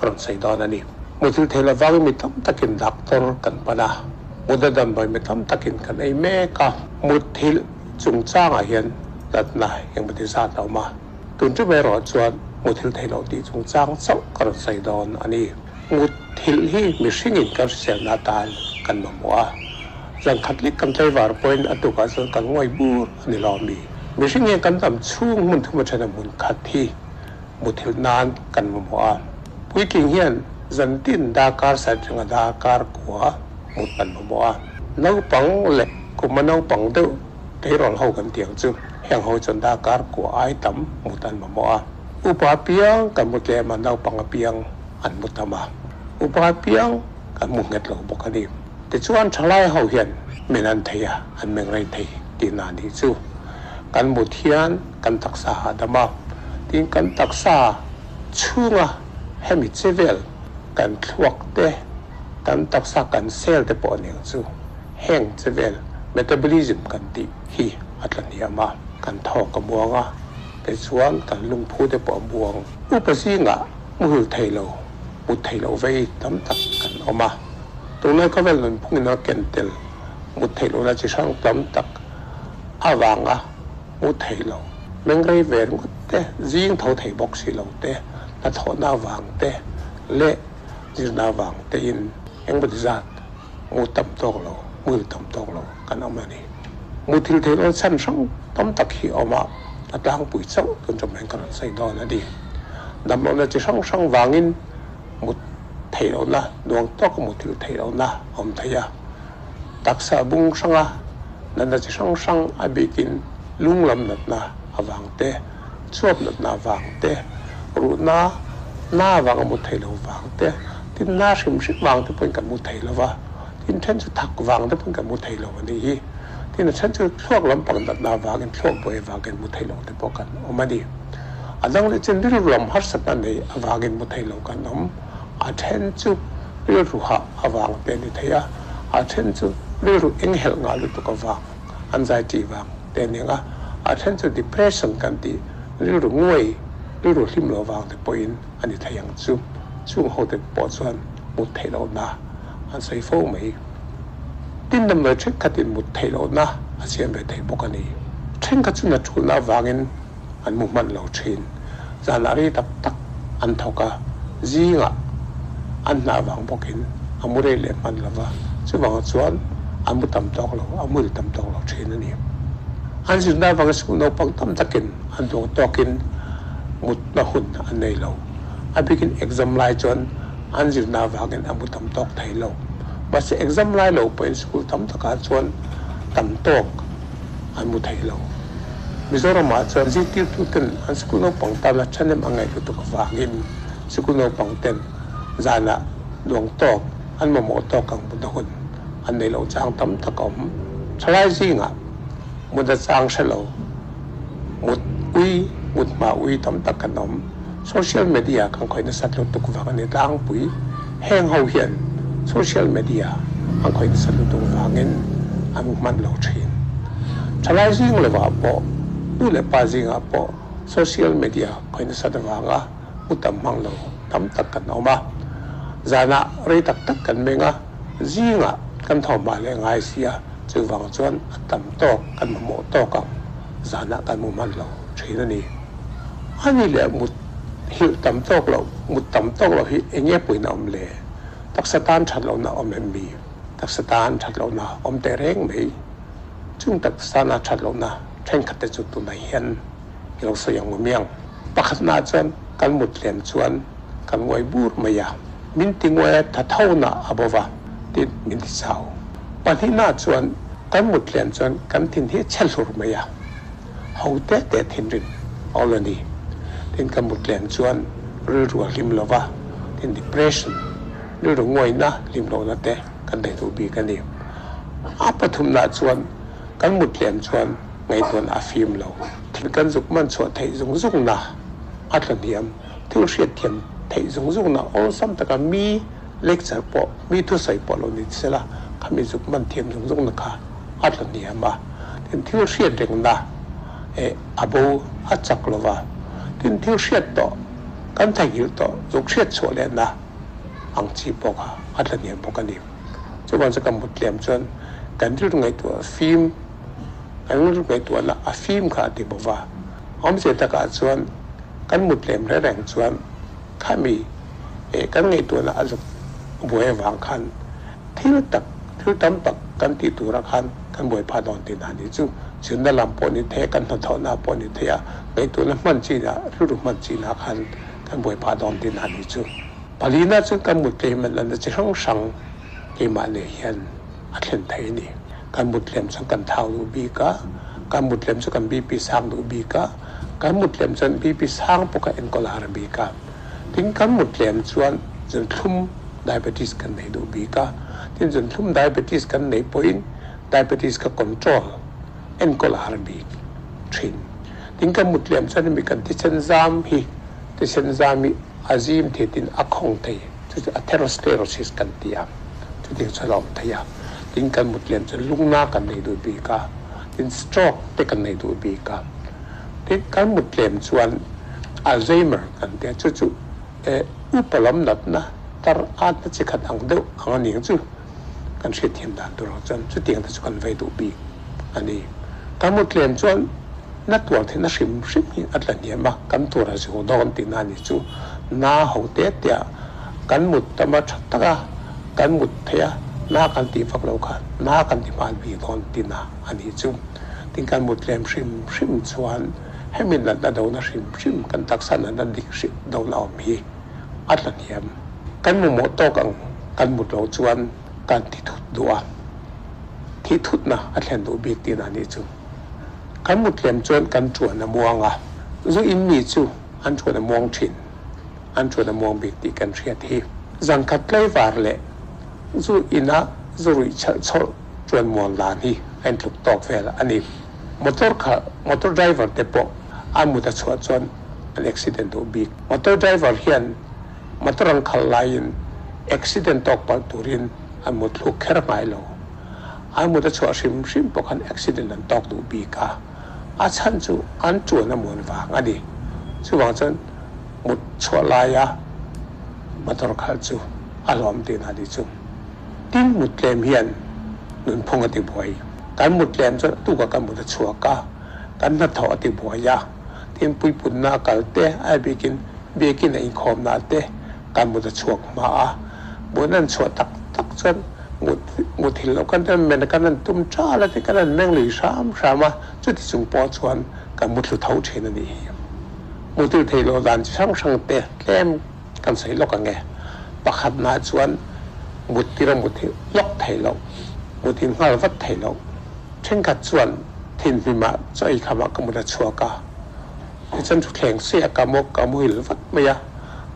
ka rawn sawi dawn a ni. Muthilh theih loh vangin mi tam takin doctor kan pan a, mutna damdawi mi tam takin kan ei mek a. Muthilh chungchangah hian natna engmawti zat a awm a, tun ṭum erawh chuan muthilh theih loh tih chungchang chauh ka rawn sawi dawn a ni. Muthilh hi mihringin kan hriselna atan kan mamawh a, zan khat lek kan tlaivar pawhin a tukah chuan kan ngawi bur a ni lo mi. Mihring hian kan dam chhung hmun thuma ṭhena hmun khat hi muthilh nan kan mamawh a. Puitling hian zantin darkar sarhringa darkar kua mut kan mamawh a. Naupang leh kuma naupang deuh tleirawl ho kan tih ang chu heng ho chuan darkar kua ai tam mut an mamawh a. Upa apiang kan mu tlem a, naupang apiang an mu tam a. Upa apiang kan mu nghet lo bawk a ni. Tichuan thalai ho hian men an thei a, an meng rei thei tihna a nih chu. Kan mut hian kan taksa hahdam a, tin kan taksa chhunga hemi che vel kan thluak te, kan taksa kan cell te pawh aniang chu heng che vel metabolism kan tih hi a tla hniam a, kan thawk a muang a, tichuan kan lungphu te pawh a muang. Upa zingah muhil thei lo, mut thei loh vei tam tak kan awm a, tunlai khawvel nunphungin a ken tel mut theih lohna chi hrang tam tak avanga mu thei lo, mengrei ve ringawt te, zing tho thei bawk si lo te, hnathawhna avang te leh zirna avang tein engmawti zat mu tam tawk lo, muhil tam tawk lo kan awm a ni. Muthilh theih loh chhan hrang tam tak hi a awm a, a tlangpui chauh tun ṭawm hian ka rawn sawi dawn a ni. Damlohna chi hrang hrang vangin mut theih lohna, nuang tawka muthilh theih lohna a awm thei a. Taksa bung hranga natna chi hrang hrang a bikin lung lam natna avang te, chuap natna avang te, ruhna na avanga mu thei lo vang te, tin na hrim hrim vang te pawhin kan mu thei lo va, tin then chu thak vang te pawhin kan mu thei lo a nih hi. Tin a then chu thluak lampang natna avangin thluak buai avangin mu thei lo te pawh kan awm a ni. A dang leh chu rilru lam harsatna nei avangin mu thei lo kan awm. A then chu rilru hah avang te a ni thei a, a then chu rilru enghelh ngah lutuk avang, anxiety vang te a ni ang a, a then chu depression kan tih rilru nguai, rilru hlim lo vang te pawhin a ni thei ang chu. Chung ho te pawh chuan mut theih lohna an sawi fo mai. Tin damdawi thenkhatin mut theih lohna a siam ve thei bawk a ni. Thenkhat chu nathulna avangin an mu hman lo thin. Zanah rei tak tak an thawk a, zingah an hna vang bawkin a mu rei leh hman lo va, chuvangah chuan an mu tam tawk lo, a muil tam tawk lo thin a ni. An zirna avangin sikul naupang tam takin an duang tawkin mutna hun an nei lo. A bikin exam lai chuan an zirna avangin a mu tam tawk thei lo. Mahse exam lai lo pawhin sikul tam takah chuan tam tawk an mu thei lo. Mizoramah chuan zirtirtuten an sikul naupang tana thahnem a ngaih lutuk avangin sikul naupang ten zanah luang tawk an mamawh tawk ang mutna hun an neih loh chang tam tak a awm. Thalai zingah mutna chang hre lo, mut ui, mut hma ui tam tak kan awm. Social media kan khawih nasat lutuk vang a ni tlangpui. Heng ho hian social media an khawih nasat lutuk vangin an hman lo thin. Thalai zing lovah pawh, nu leh pa zingah pawh social media khawih nasat avanga mu tam hmang lo tam tak kan awm a. Zanah rei tak tak kan meng a, zingah kan thaw hma leh ngai si a, chuvang chuan a tam tawk kan mamawh tawk ang zanah kan mu hman lo thin a ni. A ni leh mut hilh tam tawk loh, mut tam tawk loh hi eng nge puina awm le? Taksa tan that lohna awm em mi? Taksa tan that lohna awm teh reng mai. Chung taksa na that lohna thenkhat te chu tunah hian i lo sawi ang awm ang. Pakhatna chuan kan mut tlem chuan kan ngawi bur mai a, min ti ngawi a tha tho na a bo va tin min ti chau. Pahnihna chuan kan mut tlem chuan kan thin hi a chhe hlur mai a. Ho te te thinrim awl a ni. Tin ka mut lem chuan rilru a hlim lo va, tin depression, rilru ngawihna hlim lohna te kan nei duh bik a ni. A pathumna chuan kan mut lem chuan ngaihtuahna a fim lo. Thil kan zuk man chhuah theih zung zungna a tla hniam, thil hriatthiam theih zung zungna awlsam taka mi lecture pawh, mi thusawi pawh lo ni sela, khami zuk man thiam zung zungna kha a tla hniam a. Tin thil hriat rengna eh a bo a chak lo va, tin thil hriat tawh Kan theihnghilh tawh zuk hriat chhuah lehna ang chi pawh kha a tlahniam bawk a ni. Chuvang chu kan mut tlem chuan kan rilru ngaihtuah fim, kan rilru ngaihtuahna a fim kha a ti bawk va. Awmzia takah chuan kan mut tlem reng reng chuan khami kan ngaihtuahna a zuk buai avang khan thil tak, thil tam tak kan tih turah khan kan buai phah dawn tih hna ni chu zirna lam pawh ni thei a, kan hnathawhna pawh ni thei a, ngaihtuahna hman chinah, rilru hman chinah khan kan buai phah dawn tih hna ni chu. Palina chuan kan mut tlem an na chi hrang hrang keimah nei hian a thlen thei a ni. Kan mut tlem chuan kan thau duh bik a, kan mut tlem chu kan BP sang duh bik a, kan mut tlem chuan BP sang pawh kha enkawl a har bik a. Tin, kan mut tlem chuan zunthlum diabetes kan nei duh bik a, tin zunthlum diabetes kan neih pawhin diabetes kha control, enkawl a har bik thin. Tin, kan mut tlem chuan hemi kan thisen zam hi, thisen zam hi a zim thei tin a khawng thei, chu chu atherosclerosis kan ti a, chutiang chuan a awm thei a. Tin, kan mut tlem chuan lungna kan nei duh bik a, tin stroke te kan nei duh bik a. Tin, kan mut tlem chuan Alzheimer kan tia, chu chu upa lam natna tar atna chi khat ang deuh ang a ni ang chu kan hriatthiam dan tur ang chuan chutiang te chu kan vei duh bik a ni. Kan mut tlem chuan na tuar theihna hrim hrim hi a tla hniam a, kan tur a zo dawn tihna a ni chu. Na ho te tia kan mut tam a tha tak a, kan mut theih a, na kan tih vak lo kha na kan ti hman bik dawn tihna a ni chu. Tin kan mut tlem hrim hrim chuan hemi natna dona hrim hrim kan taksa natna dik hrim dona awm hi a tla hniam. Kan mamawh tawk ang kan mut lo chuan kan thi thut duh a, thih thutna a thlen duh bik tihna nih chu. Kan mut tlem chuan kan tuan a muang a, zu in mi chu an tuan a muang thin, an tuan a muang bik tih kan hriat hi. Zangkhat tlaivar leh zu ina zu ruih chhelh chhawlh chuan muan dan hi a intluk tawk vel a ni. Motor kha motor driver te pawh an mut a chhuah chuan an accident duh bik. Motor driver hian motor an khalh laiin accident tawk palh turin an mut thluk kher ngai lo. An mut a chhuah hrim hrim pawh khan accident an tawk duh bik a, a chhan chu an tuan a muan vang a ni. Chuvang chuan mut chhuah laia motor khalh chu a hlawm tihna a ni chu. Tin mut tlem hian nunphung a ti buai. Kan mut tlem chuan a tukah kan mut a chhuak a, kan hnathawh a ti buai a. Tin puipunna a kal te, a bikin biakin a inkhawmna te kan mut a chhuak hma a. Mut an chhuah tak tak chuan mut muthilh loh kan men kan han tum ṭal a ti kan han meng lui hram hram a, chuti chung pawh chuan kan muthlu tho ṭhin a nih hi. Muthilh theih loh dan chi hrang hrang te tlem Kan sawi lawk ang e. Pakhatna chuan mut tir a mut hi lawk thei loh, mut in nghal vat thei loh. Thenkhat chuan thinhlimah chaw ei khamah ka mut a chhuak a, tichuan thutthleng suiah ka mu ka muhil vat mai a,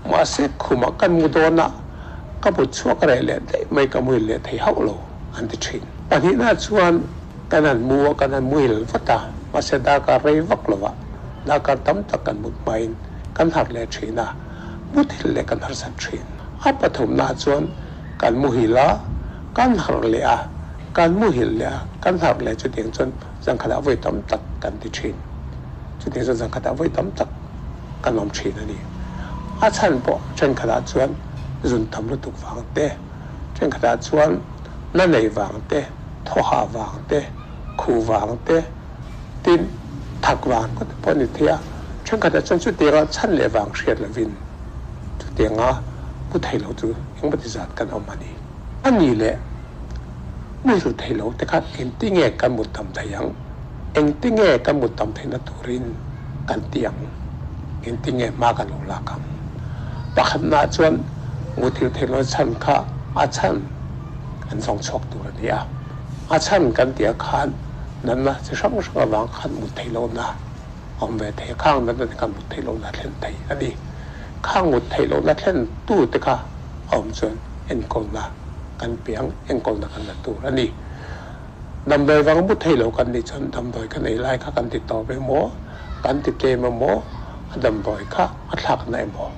mahse khumah kan mu dawn a, ka mut chhuak reh leh daih mai ka muhil leh thei hauh lo an ti thin. Pahnihna chuan kan han mu a, kan han muhil vat a, mahse darkar rei vak lovah darkar tam tak kan mut hmain kan harh leh thin a, muthilh leh kan harsat thin. A pathumnaah chuan kan muhil a, kan harh leh a, kan muhilh leh a, kan harh leh chutiang chuan zangkhatah vawi tam tak kan ti thin. Chutiang chuan zangkhatah vawi tam tak kan awm thin a ni. A chhan pawh thenkhatah chuan zun tam lutuk vang te, thenkhatah chuan na nei vang te, thawhah vang te, khuh vang te, Tin, thak vang ngawt pawh a ni thei a, thenkhatah chuan chutianga chhan leh vang hriat lovin chutianga mu thei lo chu engmawti zat kan awm a ni. A ni leh muhil thei lo te kha engtinge kan mut tam thei ang? Engtinge kan mut tam theihna turin kan ti ang? Engtinge hma kan lo lak ang? Pakhatnaah chuan muthilh theih lohna chhan kha a chhan kan zawng chhuak tur a ni a. A chhan kan tih ah khan natna chi hrang hrang avang khan mut theih lohna a awm ve thei a, khang natna te khan mut theih lohna a thlen thei a ni. Khang mut theih lohna thlen tu te kha a awm chuan enkawlna kan piang, enkawlna kan la tur a ni. Damdawi vang mut theih loh kan nih chuan damdawi kan ei lai kha kan ti tawp emaw, kan ti tlem emaw, a damdawi kha a thlakna emaw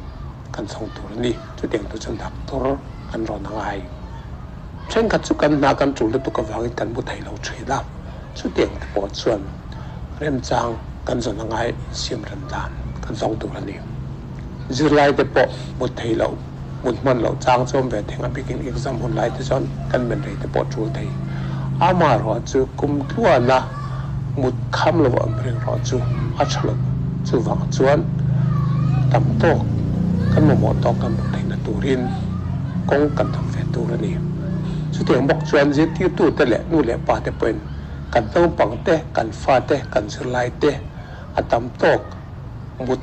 kan chhawng tur a ni. Chutiang tur chuan doctor kan rawn a ngai. Thenkhat chu kan hna kan tul lutuk avangin kan mu thei lo thin a, chutiang te pawh chuan remchang kan zawn a ngai insiam rem dan kan zawng tur a ni. Zirlai te pawh mut theih loh, mut hman loh chang chu awm ve theng a bikin exam hun lai te chuan kan men rei te pawh tul thei. Amaherawh chu kum tluana mut kham lo a awm reng rawh chu a tha lo. Chuvang chuan tam tawk kan mamawh tawk kan hmuh theihna turin kawng kan dang ve tur a ni. Chutiang bawk chuan zirtirtute leh nu leh pa te pawhin kan naupang te, kan fa te, kan zirlai te a tam tawk mut.